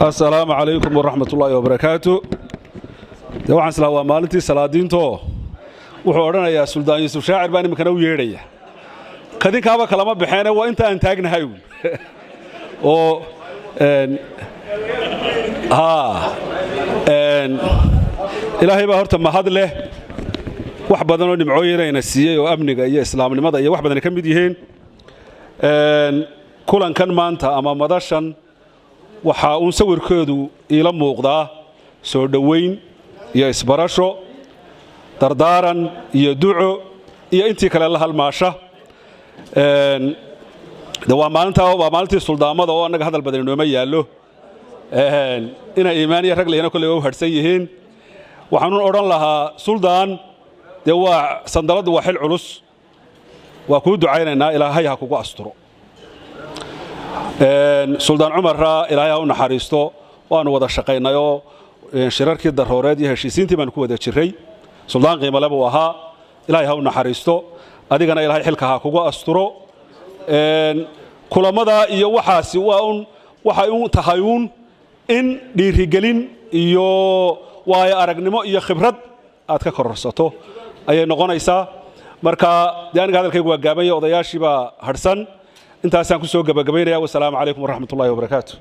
Asalaamu calaykum waraxmat ullaahi wabarakaatu. Dee waxaan islaa waa maalintii salaadiintoo wuxuu odhanayaa Suldaan Yuusuf Shaacir baan iminkana u yeedhaya. Kadinkaaba kalama baxeene, waa inta aan taagnahay uun. Oo haa, Ilaahay baa horta mahad leh, wax badan oo nimcooyinayna siiyey oo amniga iyo islaamnimada iyo wax badan ka mid yihiin. Kulankan maanta ama madashan waxaa uun sawirkeedu iila muuqdaa soo dhowayn iyo isbarasho, dardaaran iyo duco iyo intii kale la halmaasha. De waa maalintaa, waa maalintii suldaamada oo annaga hadal badan inooma yaallo. Inay iimaan iyo rag lehina kolley waa u hadhsan yihiin. Waxaanuun odhan lahaa, suldaan, dee waa sandaladdu waa xil culus, waa kuu ducaynaynaa, Ilaahay ha kugu asturo. Suldaan Cumarra Ilaahay ha u naxariisto, waanu wada shaqaynayoo shirarkii Darooreed iyo heshiisiintii baanu ku wada jirray. Suldaan qiimale buu ahaa, Ilaahay ha u naxariisto. Adigana Ilaahay xilka ha kugu asturo. Kulamada iyo waxaasi waa un waxay un tahay uun in dhiirigelin iyo waayo aragnimo iyo khibrad aad ka kororsato ayay noqonaysaa. Marka dee aniga hadalkaygu waa gaabanya, odayaashii baa hadhsan, intaasaan ku soo gebagabaynaya. Wasalaamu calaykum waraxmat ullahi wabarakaatu.